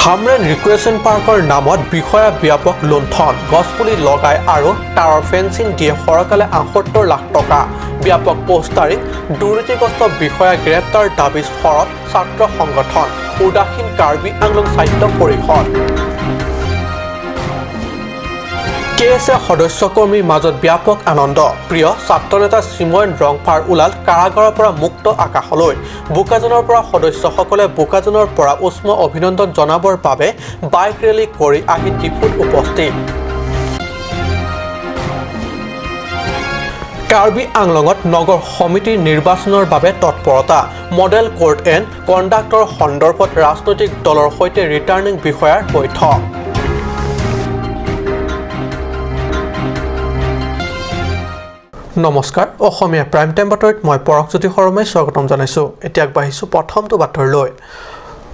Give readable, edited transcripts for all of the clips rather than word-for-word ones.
হামৰেন ৰিক্ৰিয়েশ্যন পাৰ্কৰ নামত বিষয়া ব্যাপক লুণ্ঠন। গছপুলি লগাই আৰু তাঁৰৰ ফেঞ্চিং দিয়ে সৰকালে 78 লাখ টকা। ব্যাপক পোষ্টাৰিং। দুৰ্নীতিগ্ৰস্ত বিষয়া গ্ৰেপ্তাৰ দাবী সৰব ছাত্ৰ সংগঠন। উদাসীন কাৰ্বি আংলং স্বায়ত্ত পৰিষদ। কে এছ এ সদস্যকৰ্মীৰ মাজত ব্যাপক আনন্দ। প্ৰিয় ছাত্ৰনেতা চিময়ন ৰংফাৰ ওলাল কাৰাগাৰৰ পৰা মুক্ত আকাশলৈ। বোকাজানৰ পৰা সদস্যসকলে বোকাজানৰ পৰা উষ্ম অভিনন্দন জনাবৰ বাবে বাইক ৰেলী কৰি আহি ডিফুত উপস্থিত। কাৰ্বি আংলঙত নগৰ সমিতিৰ নিৰ্বাচনৰ বাবে তৎপৰতা। মডেল কোড এণ্ড কণ্ডাক্টৰ সন্দৰ্ভত ৰাজনৈতিক দলৰ সৈতে ৰিটাৰ্ণিং বিষয়াৰ বৈঠক। নমস্কাৰ, অসমীয়া প্ৰাইম টাইম বাতৰিত মই পৰশজ্যোতি শৰ্মাই স্বাগতম জনাইছোঁ। এতিয়া আগবাঢ়িছোঁ প্ৰথমটো বাতৰিলৈ।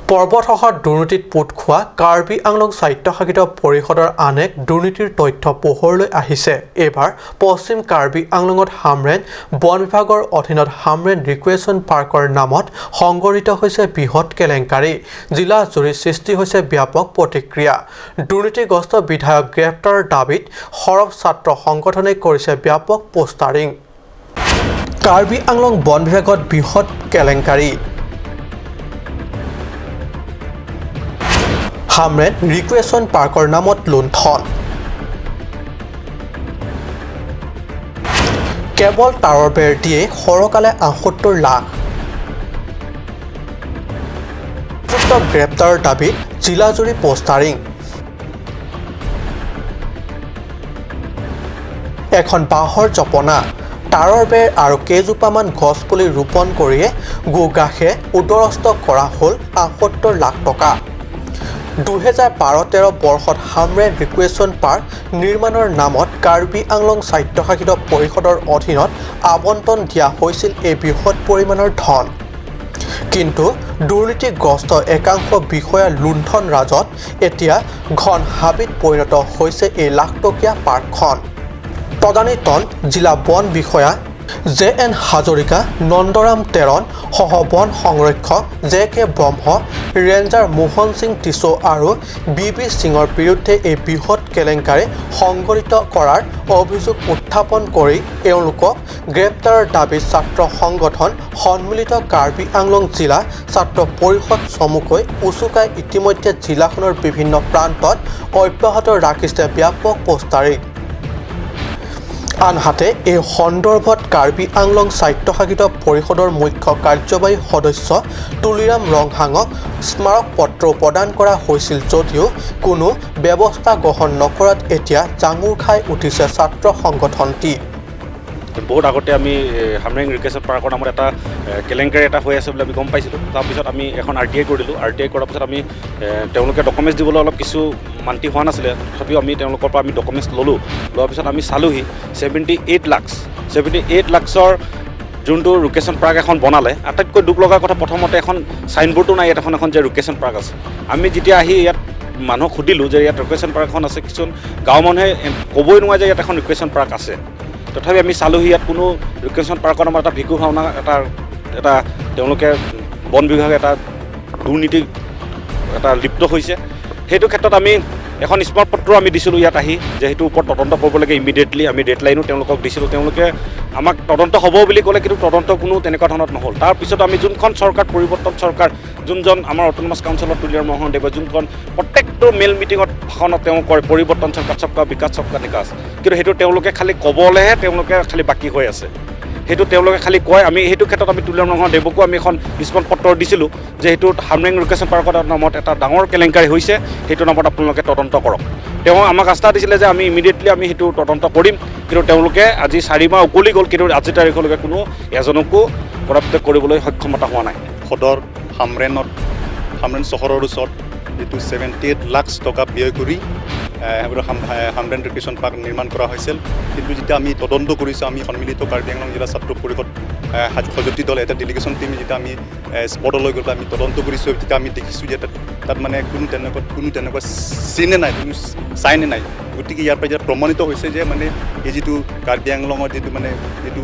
পৰ্বতসহ দুৰ্নীতিত পোত খোৱা কাৰ্বি আংলং স্বায়ত্তশাসিত পৰিষদৰ আন এক দুৰ্নীতিৰ তথ্য পোহৰলৈ আহিছে। এইবাৰ পশ্চিম কাৰ্বি আংলঙত হামৰেন বন বিভাগৰ অধীনত হামৰেন ৰিক্ৰিয়েশ্যন পাৰ্কৰ নামত সংঘটিত হৈছে বৃহৎ কেলেংকাৰী। জিলাজুৰি সৃষ্টি হৈছে ব্যাপক প্ৰতিক্ৰিয়া। দুৰ্নীতিগ্ৰস্ত বিধায়ক গ্ৰেপ্তাৰৰ দাবীত সৰব ছাত্ৰ সংগঠনে কৰিছে ব্যাপক পোষ্টাৰিং। কাৰ্বি আংলং বন বিভাগত বৃহৎ কেলেংকাৰী। হামৰেন ৰিক্ৰিয়েশ্যন পাৰ্কৰ নামত লুণ্ঠন। কেৱল তাঁৰৰ বেৰ দিয়েই সৰকালে 78 লাখ। অভিযুক্তক গ্ৰেপ্তাৰৰ দাবীত জিলাজুৰি পোষ্টাৰিং। এখন বাঁহৰ জপনা, তাঁৰৰ বেৰ আৰু কেইজোপামান গছপুলি ৰোপণ কৰিয়ে গোগ্ৰাসে উদৰস্থ কৰা হ'ল 78 লাখ টকা। 2012-13 বৰ্ষত হামৰেন ৰিক্ৰিয়েশ্যন পাৰ্ক নিৰ্মাণৰ নামত কাৰ্বি আংলং স্বায়ত্তশাসিত পৰিষদৰ অধীনত আবণ্টন দিয়া হৈছিল এই বৃহৎ পৰিমাণৰ ধন। কিন্তু দুৰ্নীতিগ্ৰস্ত একাংশ বিষয়াৰ লুণ্ঠন ৰাজত এতিয়া ঘন হাবিত পৰিণত হৈছে এই লাখটকীয়া পাৰ্কখন। তদানীতন জিলা বন বিষয়া জে এন হাজৰিকা, নন্দৰাম টেৰণ, সহ বন সংৰক্ষক জে কে ব্ৰহ্ম, ৰেঞ্জাৰ মোহন সিং টিছো আৰু বি বি সিঙৰ বিৰুদ্ধে এই বৃহৎ কেলেংকাৰী সংঘটিত কৰাৰ অভিযোগ উত্থাপন কৰি এওঁলোকক গ্ৰেপ্তাৰৰ দাবীত ছাত্ৰ সংগঠন সন্মিলিত কাৰ্বি আংলং জিলা ছাত্ৰ পৰিষদ চমুকৈ উচুকাই ইতিমধ্যে জিলাখনৰ বিভিন্ন প্ৰান্তত অব্যাহত ৰাখিছে ব্যাপক পোষ্টাৰিং। আনহাতে এই সন্দৰ্ভত কাৰ্বি আংলং স্বায়ত্তশাসিত পৰিষদৰ মুখ্য কাৰ্যবাহী সদস্য তুলিৰাম ৰংহাঙক স্মাৰক পত্ৰও প্ৰদান কৰা হৈছিল যদিও কোনো ব্যৱস্থা গ্ৰহণ নকৰাত এতিয়া জাঙুৰ খাই উঠিছে ছাত্ৰ সংগঠনটি। বহুত আগতে আমি হামৰেং ৰিক্ৰিয়েশ্যন পাৰ্কৰ নামত এটা কেলেংকাৰী এটা হৈ আছে বুলি আমি গম পাইছিলোঁ। তাৰপিছত আমি এখন আৰটিআই কৰি দিলোঁ। আৰটিআই কৰাৰ পিছত আমি তেওঁলোকে ডকুমেণ্টছ দিবলৈ অলপ কিছু মান্তি হোৱা নাছিলে। তথাপিও আমি তেওঁলোকৰ পৰা আমি ডকুমেণ্টছ ল'লোঁ। লোৱাৰ পিছত আমি চালোহি 78 লাখছ, 78 লাখছৰ যোনটো ৰিক্ৰিয়েশ্যন পাৰ্ক এখন বনালে। আটাইতকৈ দুখ লগা কথা, প্ৰথমতে এখন চাইনবোৰ্ডো নাই ইয়াত এখন এখন যে ৰিক্ৰিয়েশ্যন পাৰ্ক আছে। আমি যেতিয়া আহি ইয়াত মানুহক সুধিলোঁ যে ইয়াত ৰিক্ৰিয়েশ্যন পাৰ্ক এখন আছে, কিছুমান গাঁৱৰ মানুহে ক'বই নোৱাৰে যে ইয়াত এখন ৰিক্ৰিয়েশ্যন পাৰ্ক আছে। তথাপি আমি চালোহি, ইয়াত কোনো ৰিক্ৰিয়েশ্যন পাৰ্কৰ নামত এটা ভিকু ভাওনা এটা এটা তেওঁলোকে বন বিভাগে এটা দুৰ্নীতি এটা লিপ্ত হৈছে। সেইটো ক্ষেত্ৰত আমি এখন স্মাৰক পত্ৰ আমি দিছিলোঁ ইয়াত আহি যে সেইটোৰ ওপৰত তদন্ত কৰিব লাগে ইমিডিয়েটলি। আমি ডেডলাইনো তেওঁলোকক দিছিলোঁ। তেওঁলোকে আমাক তদন্ত হ'ব বুলি ক'লে, কিন্তু তদন্ত কোনো তেনেকুৱা ধৰণত নহ'ল। তাৰপিছত আমি যোনখন চৰকাৰ, পৰিৱৰ্তন চৰকাৰ, যোনজন আমাৰ অট'নমাছ কাউন্সিলৰ তুলিৰাম ৰংহাং দেৱে যোনখন প্ৰত্যেকটো মেল মিটিঙত ভাষণত তেওঁ কয়, পৰিৱৰ্তন চৰকাৰ, সবকা বিকাশ সবকা নিকাশ, কিন্তু সেইটো তেওঁলোকে খালি ক'বলৈহে তেওঁলোকে খালি বাকী হৈ আছে। সেইটো তেওঁলোকে খালি কয়। আমি সেইটো ক্ষেত্ৰত আমি তুলিৰাম ৰংহাং দেৱকো আমি এখন স্মাৰক পত্ৰ দিছিলোঁ যে সেইটো হামৰেং ৰিক্ৰিয়েশ্যন পাৰ্কৰ নামত এটা ডাঙৰ কেলেংকাৰী হৈছে, সেইটো নামত আপোনালোকে তদন্ত কৰক। তেওঁ আমাক আস্থা দিছিলে যে আমি ইমিডিয়েটলি আমি সেইটো তদন্ত কৰিম, কিন্তু তেওঁলোকে আজি 4 মাহ উকলি গ'ল, কিন্তু আজিৰ তাৰিখলৈকে কোনো এজনকো কৰাপ্ত কৰিবলৈ সক্ষমতা হোৱা নাই। সদৰ হামৰেনত, হামৰেন চহৰৰ ওচৰত যিটো 78 লাখ টকা ব্যয় কৰি হামৰেন ৰিক্ৰিয়েশ্যন পাৰ্ক নিৰ্মাণ কৰা হৈছিল, কিন্তু যেতিয়া আমি তদন্ত কৰিছোঁ, আমি সন্মিলিত কাৰ্বি আংলং জিলা ছাত্ৰ পৰিষদ সযতি দল এটা ডেলিগেশ্যন টীম যেতিয়া আমি স্পটলৈ গৈ পেলাই আমি তদন্ত কৰিছোঁ, তেতিয়া আমি দেখিছোঁ যে তাত মানে কোনো তেনেকুৱা চিনে নাই, কোনো চাইনে নাই। গতিকে ইয়াৰ পৰা যেতিয়া প্ৰমাণিত হৈছে যে মানে এই যিটো কাৰ্বি আংলঙৰ যিটো মানে যিটো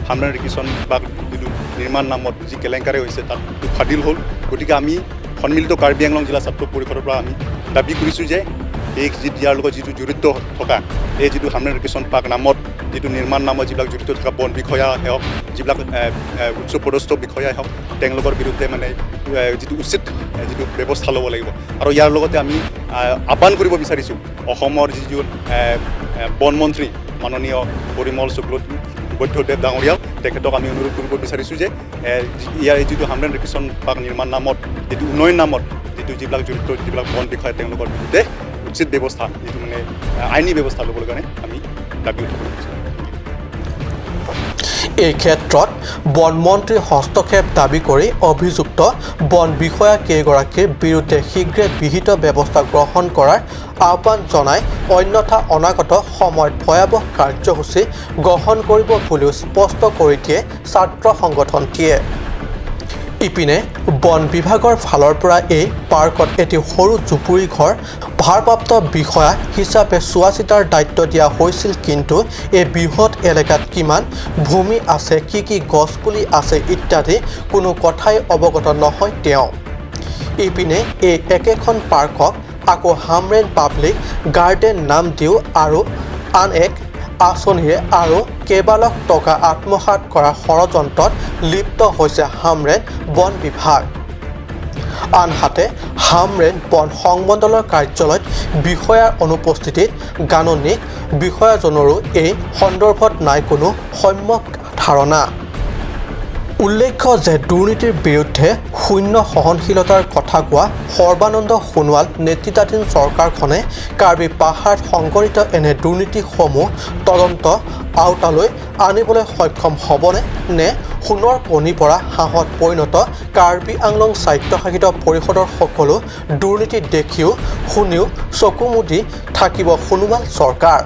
হামৰেন ৰিক্ৰিয়েশ্যন পাৰ্ক যিটো নিৰ্মাণ নামত যি কেলেংকাৰী হৈছে, তাত ফাদিল হ'ল। গতিকে আমি সন্মিলিত কাৰ্বি আংলং জিলা ছাত্ৰ পৰিষদৰ পৰা আমি দাবী কৰিছোঁ যে এই যি ইয়াৰ লগত যিটো জড়িত থকা, এই যিটো হামৰেণ ৰিক্ৰিয়েশ্যন পাৰ্ক নামত যিটো নিৰ্মাণ নামত যিবিলাক জড়িত থকা বন বিষয়া হওক, যিবিলাক উচ্চ পদস্থ বিষয়াই হওক, তেওঁলোকৰ বিৰুদ্ধে মানে যিটো উচিত যিটো ব্যৱস্থা ল'ব লাগিব। আৰু ইয়াৰ লগতে আমি আহ্বান কৰিব বিচাৰিছোঁ অসমৰ যিজন বন মন্ত্ৰী মাননীয় পৰিমল শুক্ল বৈদ্যদেৱ ডাঙৰীয়াও, তেখেতক আমি অনুৰোধ কৰিব বিচাৰিছোঁ যে ইয়াৰ যিটো হামৰেণ ৰিক্ৰিয়েশ্যন পাৰ্ক নিৰ্মাণ নামত যিটো উন্নয়ন নামত যিটো যিবিলাক জড়িত যিবিলাক বন বিষয়া, তেওঁলোকৰ বিৰুদ্ধে উচিত ব্যৱস্থা, যিটো মানে আইনী ব্যৱস্থা ল'বলৈ কাৰণে আমি দাবী উত্থাপন কৰিছোঁ। এই ক্ষেত্ৰত বন মন্ত্ৰীৰ হস্তক্ষেপ দাবী কৰি অভিযুক্ত বন বিষয়া কেইগৰাকীৰ বিৰুদ্ধে শীঘ্ৰে বিহিত ব্যৱস্থা গ্ৰহণ কৰাৰ আহ্বান জনাই অন্যথা অনাগত সময়ত ভয়াৱহ কাৰ্যসূচী গ্ৰহণ কৰিব বুলিও স্পষ্ট কৰি দিয়ে ছাত্ৰ সংগঠনটিয়ে। ইপিনে বন বিভাগৰ ফালৰ পৰা এই পাৰ্কত এটি সৰু জুপুৰি ঘৰ ভাৰপ্ৰাপ্ত বিষয়া হিচাপে চোৱা-চিতাৰ দায়িত্ব দিয়া হৈছিল। কিন্তু এই বৃহৎ এলেকাত কিমান ভূমি আছে, কি কি গছপুলি আছে ইত্যাদি কোনো কথাই অৱগত নহয় তেওঁ। ইপিনে এই একেখন পাৰ্কক আকৌ হামৰেণ পাব্লিক গাৰ্ডেন নাম দিও আৰু আন এক আঁচনিৰে আৰু কেইবালাখ টকা আত্মসাৎ কৰাৰ ষড়যন্ত্ৰত লিপ্ত হৈছে হামৰেণ বন বিভাগ। আনহাতে হামৰেণ বন সংমণ্ডলৰ কাৰ্যালয়ত বিষয়াৰ অনুপস্থিতিত গাণনিক বিষয়াজনৰো এই সন্দৰ্ভত নাই কোনো সম্যক ধাৰণা। উল্লেখ্য যে দুৰ্নীতিৰ বিৰুদ্ধে শূন্য সহনশীলতাৰ কথা কোৱা সৰ্বানন্দ সোণোৱাল নেতৃত্বাধীন চৰকাৰখনে কাৰ্বি পাহাৰত সংঘটিত এনে দুৰ্নীতিসমূহ তদন্ত আওতালৈ আনিবলৈ সক্ষম হ'বনে নে সোণৰ কণীৰ পৰা হাঁহত পৰিণত কাৰ্বি আংলং স্বায়ত্তশাসিত পৰিষদৰ সকলো দুৰ্নীতি দেখিও শুনিও চকু মুদি থাকিব সোণোৱাল চৰকাৰ?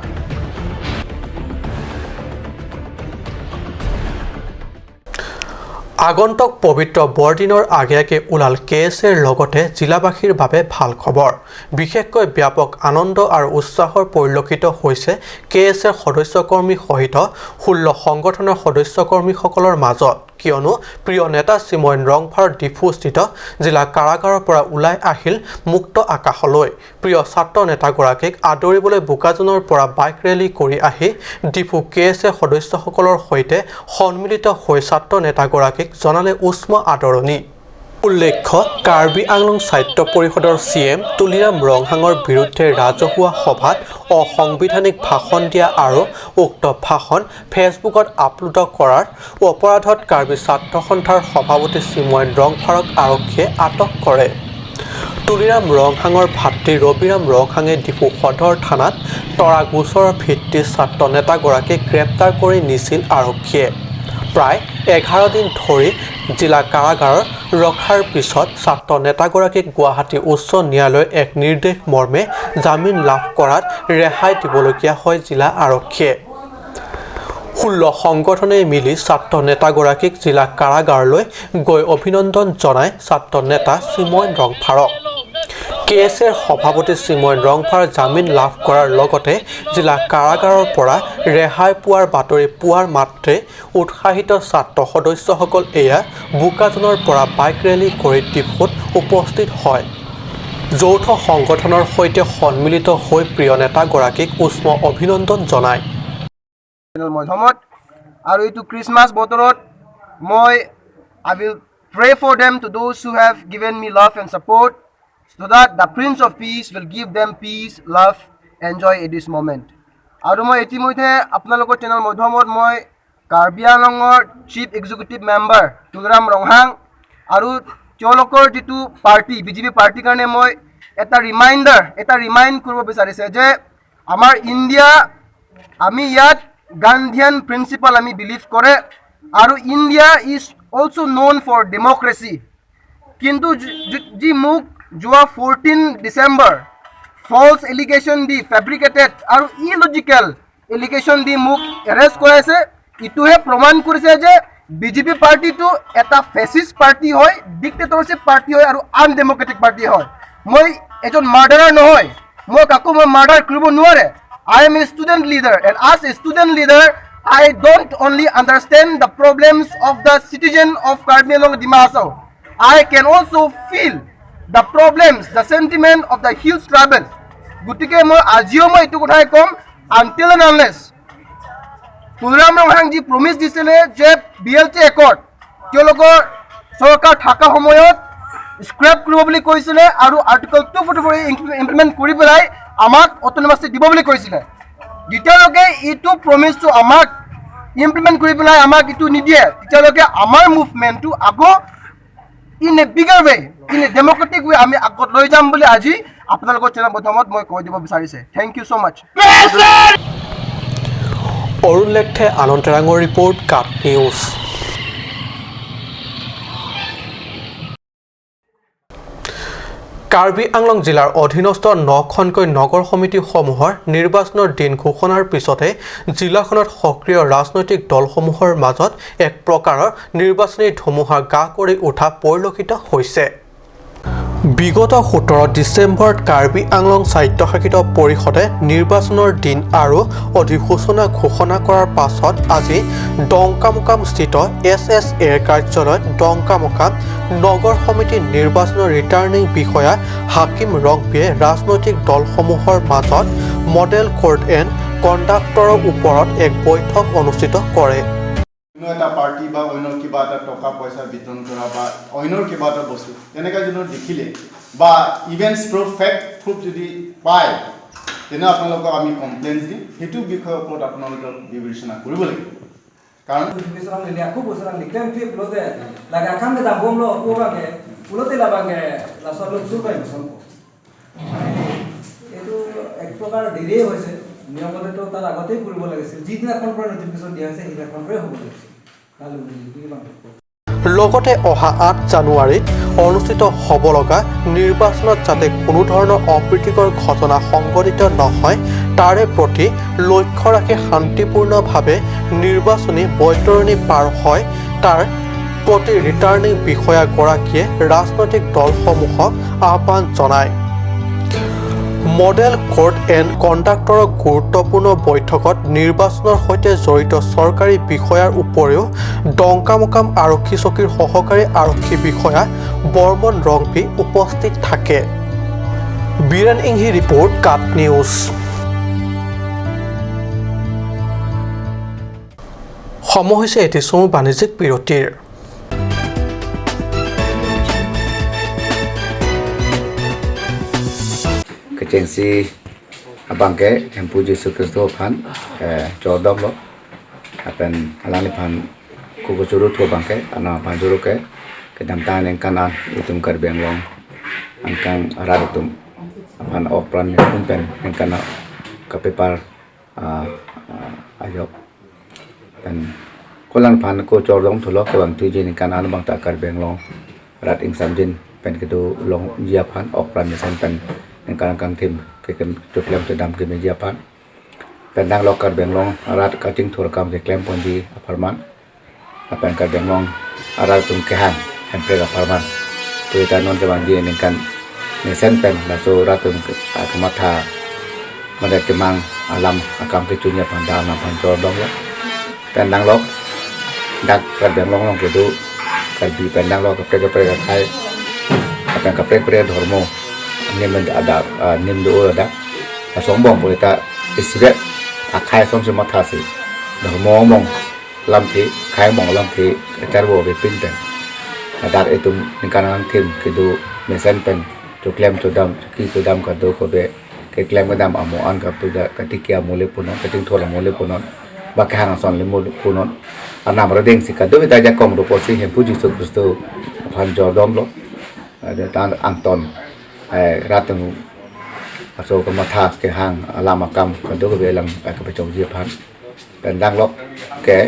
আগন্তুক পবিত্ৰ বৰদিনৰ আগে আগে ওলাল কে এছ এৰ লগতে জিলাবাসীৰ বাবে ভাল খবৰ। বিশেষকৈ ব্যাপক আনন্দ আৰু উৎসাহৰ পৰিলক্ষিত হৈছে কে এছ এৰ সদস্যকৰ্মী সহিত 16 সংগঠনৰ সদস্যকৰ্মীসকলৰ মাজত। কিয়নো প্ৰিয় নেতা চিময়ন ৰংফাৰ ডিফুস্থিত জিলা কাৰাগাৰৰ পৰা ওলাই আহিল মুক্ত আকাশলৈ। প্ৰিয় ছাত্ৰ নেতাগৰাকীক আদৰিবলৈ বোকাজানৰ পৰা বাইক ৰেলী কৰি আহি ডিফু কে এছ এ সদস্যসকলৰ সৈতে সন্মিলিত হৈ ছাত্ৰ নেতাগৰাকীক জনালে উষ্ম আদৰণি। উল্লেখ্য, কাৰ্বি আংলং স্বায়ত্ত পৰিষদৰ চি এম তুলিৰাম ৰংহাঙৰ বিৰুদ্ধে ৰাজহুৱা সভাত অসাংবিধানিক ভাষণ দিয়া আৰু উক্ত ভাষণ ফেচবুকত আপলোড কৰাৰ অপৰাধত কাৰ্বি ছাত্ৰ সন্থাৰ সভাপতি চিময়ন ৰংফাৰক আৰক্ষীয়ে আটক কৰে। তুলিৰাম ৰংহাঙৰ ভাতৃ ৰবিৰাম ৰংহাঙে ডিফু সদৰ থানাত তৰা গোচৰৰ ভিত্তিত ছাত্ৰ নেতাগৰাকীক গ্ৰেপ্তাৰ কৰি নিছিল আৰক্ষীয়ে। প্ৰায় 11 দিন ধৰি জিলা কাৰাগাৰত ৰখাৰ পিছত ছাত্ৰ নেতাগৰাকীক গুৱাহাটী উচ্চ ন্যায়ালয়ৰ এক নিৰ্দেশ মৰ্মে জামিন লাভ কৰাত ৰেহাই দিবলগীয়া হয় জিলা আৰক্ষীয়ে। 16 সংগঠনে মিলি ছাত্ৰ নেতাগৰাকীক জিলা কাৰাগাৰলৈ গৈ অভিনন্দন জনায় ছাত্ৰ নেতা চিময়ন ৰংফাৰক। কে এছ এৰ সভাপতি চিময়ন ৰংফাৰ জামিন লাভ কৰাৰ লগতে জিলা কাৰাগাৰৰ পৰা ৰেহাই পোৱাৰ বাতৰি পোৱাৰ মাত্ৰে উৎসাহিত ছাত্ৰ সদস্যসকল এয়া বোকাজানৰ পৰা বাইক ৰেলী কৰি ডিফুত উপস্থিত হয়। যৌথ সংগঠনৰ সৈতে সন্মিলিত হৈ প্ৰিয় নেতাগৰাকীক উষ্ম অভিনন্দন জনায়। মাধ্যমত আৰু এইটো খ্ৰীষ্টমাছ বতৰত মই I will pray for them, to those who have given me love and support, so that the Prince of Peace will give them peace, love and joy at this moment. আৰু মই ইতিমধ্যে আপোনালোকৰ channel মাধ্যমত মই কাৰ্বি আংলঙৰ chief executive member Tuliram Ronghang আৰু তেওঁলোকৰ যিটো পাৰ্টি বিজেপি পাৰ্টিৰ কাৰণে মই এটা ৰিমাইণ্ডাৰ, এটা ৰিমাইণ্ড কৰিব বিচাৰিছে যে আমাৰ ইণ্ডিয়া, আমি ইয়াত গান্ধিয়ান প্ৰিন্সিপাল আমি বিলিভ কৰে আৰু India is also known for democracy. কিন্তু যি মোক যোৱা 14 ডিচেম্বৰ ফল্ছ এলিগেশ্যন দি, ফেব্ৰিকেটেড আৰু ইলজিকেল এলিগেশ্যন দি মোক এৰেষ্ট কৰাইছে, ইটোহে প্ৰমাণ কৰিছে যে বিজেপি পাৰ্টিটো এটা ফেচিষ্ট পাৰ্টি হয়, ডিক্টেটৰশ্বিপ পাৰ্টি হয় আৰু আনডেম'ক্ৰেটিক পাৰ্টি হয়। মই এজন মাৰ্ডাৰাৰ নহয়, মই কাকো মই মাৰ্ডাৰ কৰিব নোৱাৰে। I am a student leader, and as a student leader, I don't only understand the problems of the citizen of Karbi Anglong, Dima Hasao. I can also feel the problems, the sentiment of the hills tribal. গতিকে মই আজিও মই এইটো কথাই ক'ম, until and unless Tuliram Ronghang যি promise দিছিলে যে বি এল টি একৰ্ড তেওঁলোকৰ চৰকাৰ থকা সময়ত স্ক্ৰেপ কৰিব বুলি কৈছিলে আৰু Article 244 implement কৰি পেলাই আমাক অট'নমাছ দিব বুলি কৈছিলে, যেতিয়ালৈকে এইটো প্ৰমিছটো আমাক ইমপ্লিমেণ্ট কৰি পেলাই আমাক এইটো নিদিয়ে, তেতিয়ালৈকে আমাৰ মুভমেণ্টটো আকৌ in a bigger way, in a democratic way আমি আগত লৈ যাম বুলি আজি আপোনালোকৰ চেনেল মাধ্যমত মই কৈ দিব বিচাৰিছে। Thank you so much. Arun লেখথে, আনন্দ তেৰাঙৰ report, cut news. Karbi Anglong জিলাৰ অধীনস্থ নখনকৈ নগৰ সমিতিসমূহৰ নিৰ্বাচনৰ দিন ঘোষণাৰ পিছতে জিলাখনত সক্ৰিয় ৰাজনৈতিক দলসমূহৰ মাজত এক প্ৰকাৰৰ নিৰ্বাচনী ধুমুহা গা কৰি উঠা পৰিলক্ষিত হৈছে। বিগত 17 ডিচেম্বৰত কাৰ্বি আংলং স্বায়ত্তশাসিত পৰিষদে নিৰ্বাচনৰ দিন আৰু অধিসূচনা ঘোষণা কৰাৰ পাছত আজি ডংকামোকামস্থিত এছ এছ এৰ কাৰ্যালয়ত ডংকামোকাম নগৰ সমিতি নিৰ্বাচনৰ ৰিটাৰ্ণিং বিষয়া হাকিম ৰংপিয়ে ৰাজনৈতিক দলসমূহৰ মাজত মডেল কোড এণ্ড কণ্ডাক্টৰ ওপৰত এক বৈঠক অনুষ্ঠিত কৰে। অন্য এটা পাৰ্টি বা অন্য কিবা এটা টকা পইচা বিতৰণ কৰা বা অন্যৰ কিবা এটা বস্তু তেনেকুৱা যদি দেখিলে বা ইভেণ্টছ প্ৰুফ, ফেক্ট প্ৰুফ যদি পায়, তেনে আপোনালোকক আমি কমপ্লেইনছ দিম। সেইটো বিষয়ৰ ওপৰত আপোনালোকে বিবেচনা কৰিব লাগিব, কাৰণ Notification ni aku bosan ni klem tip lote laga kam de dam bom lo ko bange ulote la bange la সব লোক চুপ পাই বসন। এইটো এক প্ৰকাৰ দেৰিয়ে হৈছে। নিয়মতেতো তাৰ আগতেই কৰিব লাগিছিল। যিদিনাখন পৰা নটিফিকেশ্যন দিয়া হৈছে, সেইদিনাখন পৰাই হ'ব লাগিছিল। কালি কিমান লগতে অহা 8 জানুৱাৰীত অনুষ্ঠিত হ'ব লগা নিৰ্বাচনত যাতে কোনো ধৰণৰ অপ্ৰীতিকৰ ঘটনা সংঘটিত নহয়, তাৰে প্ৰতি লক্ষ্য ৰাখি শান্তিপূৰ্ণভাৱে নিৰ্বাচনী বৈতৰণী পাৰ হয়, তাৰ প্ৰতি ৰিটাৰ্ণিং বিষয়াগৰাকীয়ে ৰাজনৈতিক দলসমূহক আহ্বান জনায়। মডেল কোড এণ্ড কণ্ডাক্টৰৰ গুৰুত্বপূৰ্ণ বৈঠকত নিৰ্বাচনৰ সৈতে জড়িত চৰকাৰী বিষয়াৰ উপৰিও ডংকামোকাম আৰক্ষী চকীৰ সহকাৰী আৰক্ষী বিষয়া বৰ্মন ৰংপি উপস্থিত থাকে। Biren ইংহি report, cut news. সময় হৈছে এটি চমু বাণিজ্যিক বিৰতিৰ। Kecengsi abangke hempu Jesu Kristo phan jordam lo apen alani phan kuku churu thu bangke ana phan churu ke kedam tan eng kanan utum kar benglong angkang radatum phan okpran kumpen eng kana kapepar ayok pen kolang phan ko jordam thulo ke bang tu jin kanan bang ta kar benglong rat ing samjin pen kedu long jia phan okpran sen pen eng kanan kang tim ke kem tu klem te dam ke me jia phan pen dang lokar benglong rat kacing thur kam ke klem ponji aparman apan kar benglong arat tum kehan hempre aparman tu ita non ke bang ji eng kan nesen pen la so ratum ke matha mada kemang alam akam ke chunya phan da na phan chor dong lo pen dang lok dak kar benglong long ke tu kar bi pen dang lok ke ke khai apan ka pre pre ধর্ম nim ada nim do ada song bong po ta isret akhai som se matha se ধর্ম mong lam thi khai mong lam thi char bo be pin ten dar itum ningkan thim ke du mesen pen to klem to dam ki to dam ka do ko be ke klem ka dam amo an ka tu da ka tikia mole punon ka ting thola mole punon ba ka hang son le mole punon anam ra deng si ka do ta ja kong do po si hem pu Jisu Kristo phan jor dom lo tan ang ton ratung aso ka matha ke hang alama kam ka do ko be lang ka pe chong ji phan pen dang lok ke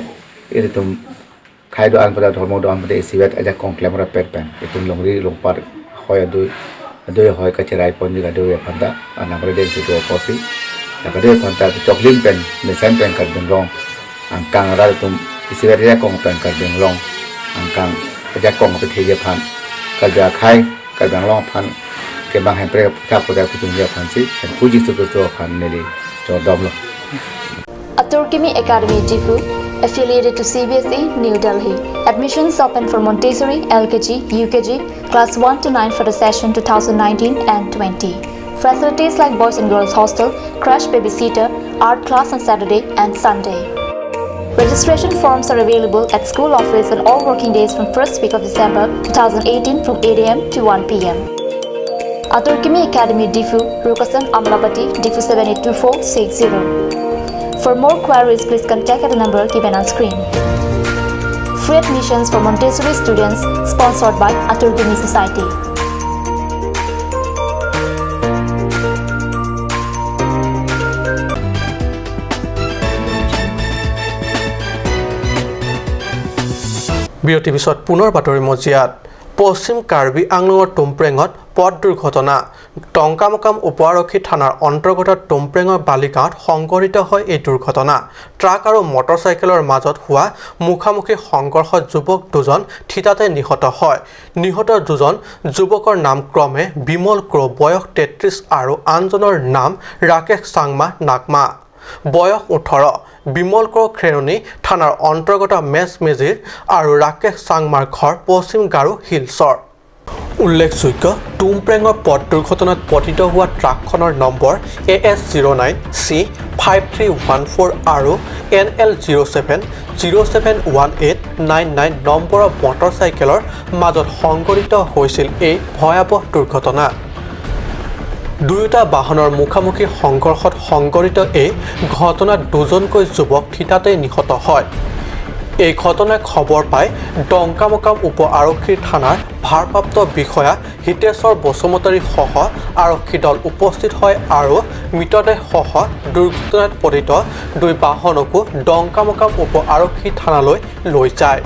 iritum khai do an pada ধর্ম do an pada siwet aja kong klem ra pet pen itum long ri long par hoy adu adu hoy ka cherai pon ji ka do phan da anam ra deng si do po si da ka do phan ta chok lim pen me sen pen ka ben long ang kang ra tum siwet ja kong pen ka ben long ang kang aja kong ka the je phan ka ja khai ka bang long phan ke bang hem pre tha ko da ku tum ja phan si pu ji su ko to phan ne li cho dom lo. Aturkimi Academy Tifu. Affiliated to CBSE, New Delhi. Admissions open for Montessori, LKG, UKG, class 1 to 9 for the session 2019 and 20. Facilities like boys and girls hostel, creche babysitter, art class on Saturday and Sunday. Registration forms are available at school office on all working days from first week of December 2018 from 8 a.m. to 1 p.m. Aturkimi Academy, Diphu, Rukasan, Amlapati, Diphu 782460. For more queries, please contact at the number given on screen. Free admissions for Montessori students sponsored by Aturkimi Society. বিৰতিৰ পিছত পুনৰ বাতৰি মজিয়াত। পশ্চিম কাৰ্বি আংলঙৰ টুমপ্ৰেঙত পথ দুৰ্ঘটনা। টংকামকাম উপ আৰক্ষী থানাৰ অন্তৰ্গত টুমপ্ৰেঙৰ বালিগাঁৱত সংঘটিত হয় এই দুৰ্ঘটনা। ট্ৰাক আৰু মটৰচাইকেলৰ মাজত হোৱা মুখামুখি সংঘৰ্ষত যুৱক দুজন থিতাতে নিহত হয়। নিহত দুজন যুৱকৰ নাম ক্ৰমে বিমল ক্ৰ' বয়স 33 আৰু আনজনৰ নাম ৰাকেশ চাংমা নাগমা বয়স 18। বিমল ক্ৰ' খেৰণি থানাৰ অন্তৰ্গত মেজমেজিৰ আৰু ৰাকেশ চাংমাৰ ঘৰ পশ্চিম গাৰো হিলছৰ। উল্লেখযোগ্য, টুমপ্ৰেঙৰ পথ দুৰ্ঘটনাত পতিত হোৱা ট্ৰাকখনৰ নম্বৰ AS 09 C 5314 আৰু NL 07 071899 নম্বৰৰ মটৰচাইকেলৰ মাজত সংঘটিত হৈছিল এই ভয়াৱহ দুৰ্ঘটনা। দুয়োটা বাহনৰ মুখামুখি সংঘৰ্ষত সংঘটিত এই ঘটনাত দুজনকৈ যুৱক থিতাতে নিহত হয়। এই ঘটনাৰ খবৰ পাই ডংকামকাম উপ আৰক্ষী থানাৰ ভাৰপ্ৰাপ্ত বিষয়া হিতেশ্বৰ বসুমতাৰীসহ আৰক্ষী দল উপস্থিত হয় আৰু মৃতদেহসহ দুৰ্ঘটনাত পতিত দুই বাহনকো ডংকামকাম উপ আৰক্ষী থানালৈ লৈ যায়।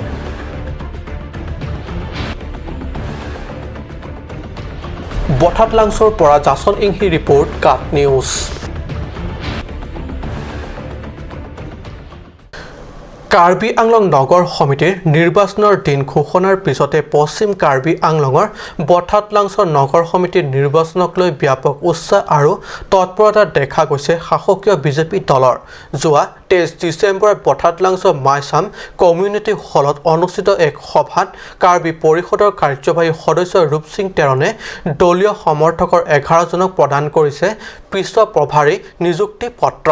বঠাত লাংছৰ পৰা জাচন ইংহি report, cut news. Karbi Anglong নগৰ সমিতিৰ নিৰ্বাচনৰ দিন ঘোষণাৰ পিছতে পশ্চিম কাৰ্বি আংলঙৰ বঠাত লাংছৰ নগৰ সমিতিৰ নিৰ্বাচনক লৈ ব্যাপক উৎসাহ আৰু তৎপৰতা দেখা গৈছে শাসকীয় বিজেপি দলৰ। যোৱা 23 ডিচেম্বৰত বঠাত লাংছ মাইচাম কমিউনিটি হলত অনুষ্ঠিত এক সভাত কাৰ্বি পৰিষদৰ কাৰ্যবাহী সদস্য ৰূপসিং টেৰণে দলীয় সমৰ্থকৰ 11জনক প্ৰদান কৰিছে পৃষ্ঠ প্ৰভাৰী নিযুক্তি পত্ৰ।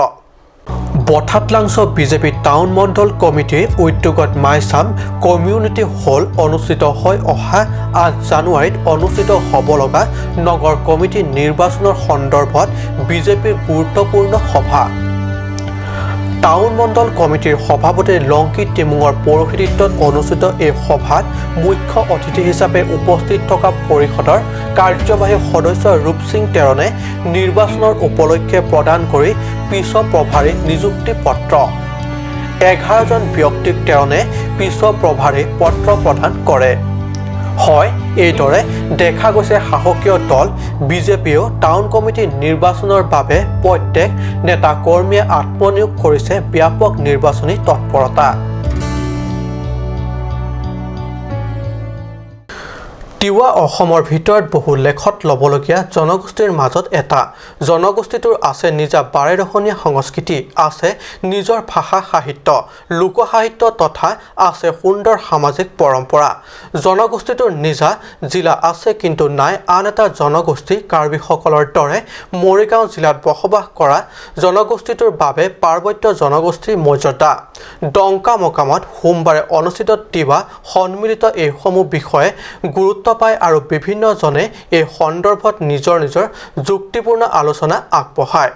বঠাত লাংছ বিজেপি টাউন মণ্ডল কমিটিৰ উদ্যোগত মাইচাম কমিউনিটি হল অনুষ্ঠিত হয় অহা 8 জানুৱাৰীত অনুষ্ঠিত হ'ব লগা নগৰ কমিটি নিৰ্বাচনৰ সন্দৰ্ভত বিজেপিৰ গুৰুত্বপূৰ্ণ সভা। টাউন মণ্ডল কমিটিৰ সভাপতি লংকি টিমুঙৰ পৌৰোহিত্যত অনুষ্ঠিত এই সভাত মুখ্য অতিথি হিচাপে উপস্থিত থকা পৰিষদৰ কাৰ্যবাহী সদস্য ৰূপসিং টেৰণে নিৰ্বাচনৰ উপলক্ষে প্ৰদান কৰি পিছ প্ৰভাৰী নিযুক্তি পত্ৰ। 11জন ব্যক্তিক টেৰণে পিছ প্ৰভাৰী পত্ৰ প্ৰদান কৰে। হয়, এইদৰে দেখা গৈছে শাসকীয় দল বিজেপিয়েও টাউন কমিটি নিৰ্বাচনৰ বাবে প্ৰত্যেক নেতা কৰ্মীয়ে আত্মনিয়োগ কৰিছে ব্যাপক নিৰ্বাচনী তৎপৰতা। তিৱা অসমৰ ভিতৰত বহু লেখত ল'বলগীয়া জনগোষ্ঠীৰ মাজত এটা। জনগোষ্ঠীটোৰ আছে নিজা বাৰেৰহণীয়া সংস্কৃতি, আছে নিজৰ ভাষা সাহিত্য, লোকসাহিত্য তথা আছে সুন্দৰ সামাজিক পৰম্পৰা। জনগোষ্ঠীটোৰ নিজা জিলা আছে, কিন্তু নাই আন এটা জনগোষ্ঠী কাৰ্বিসকলৰ দৰে মৰিগাঁও জিলাত বসবাস কৰা জনগোষ্ঠীটোৰ বাবে পাৰ্বত্য জনগোষ্ঠীৰ মৰ্যাদা। ডংকা মকামত সোমবাৰে অনুষ্ঠিত তিৱা সন্মিলিত এইসমূহ বিষয়ে গুৰুত্ব পায় আৰু বিভিন্নজনে এই সন্দৰ্ভত নিজৰ নিজৰ যুক্তিপূৰ্ণ আলোচনা আগবঢ়ায়।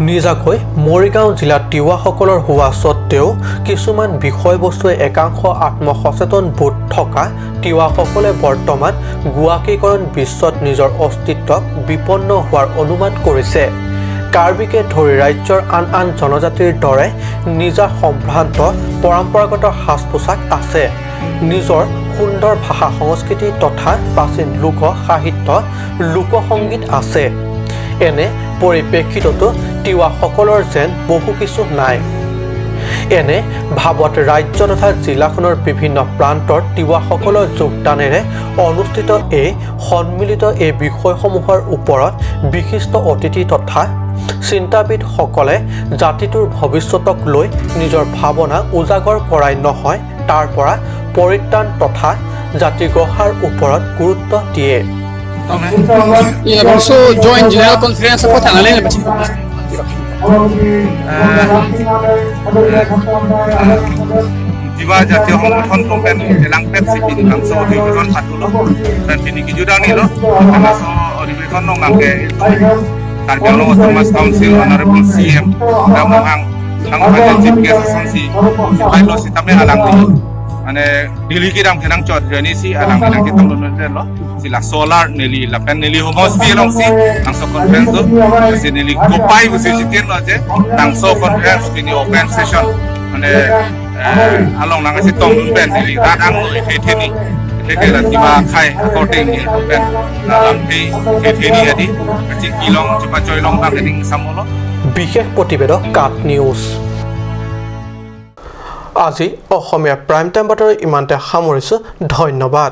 নিজাকৈ মৰিগাঁও জিলাত তিৱাসকলৰ হোৱা স্বত্তেও কিছুমান বিষয়বস্তুৱে একাংশ আত্মসচেতন বোধ থকা তিৱাসকলে বৰ্তমান গুৱাকীকৰণ বিশ্বত নিজৰ অস্তিত্বক বিপন্ন হোৱাৰ অনুমান কৰিছে। কাৰ্বিকে ধৰি ৰাজ্যৰ আন আন জনজাতিৰ দৰে নিজা সম্ভ্ৰান্ত পৰম্পৰাগত সাজ পোছাক আছে, নিজৰ সুন্দৰ ভাষা সংস্কৃতি তথা প্ৰাচীন লোক সাহিত্য, লোকসংগীত আছে। এনে পৰিপ্ৰেক্ষিততো তিৱাসকলৰ যেন বহু কিছু নাই। এনে ভাৱত ৰাজ্য তথা জিলাখনৰ বিভিন্ন প্ৰান্তৰ তিৱাসকলৰ যোগদানেৰে অনুষ্ঠিত এই সন্মিলিত এই বিষয়সমূহৰ ওপৰত বিশিষ্ট অতিথি তথা চিন্তাবিদসকলে জাতিটোৰ ভৱিষ্যতক লৈ নিজৰ ভাৱনা উজাগৰ কৰাই নহয়, তাৰ পৰা পৰিত্ৰাণ তথা জাতি গঢ়াৰ ওপৰত গুৰুত্ব দিয়ে। Yeah, also join general conference ako tangalin na ba? Tiba জাতীয় সংগঠন টোপেন লাংপেট সিপিন নাংso অধিবেশন পাতুলো তিনি কিজুদানি lo নাংso অধিবেশন nong nangke Karbi Anglong Autonomous Council Honorable CM nam hang nang haja chief guest song si pai lo si tamne alang ni মানে দিল্লী কি দাম খেনাং চত rainy C alang ni nang kitong lo lo si la solar neli la pen neli homosphere long si nangso conference do si neli kopai busi sitin lo je nangso conference pini open session মানে along nang si tong dun pen neli rat ang lo the the ni the the la tiba khai according ni pen la lam the the the ni adi chi kilong chipa choi long bang ding samolo. বিশেষ প্ৰতিবেদক, কাট news. আজি অসমীয়া prime time বাতৰি ইমানতে সামৰিছোঁ। ধন্যবাদ।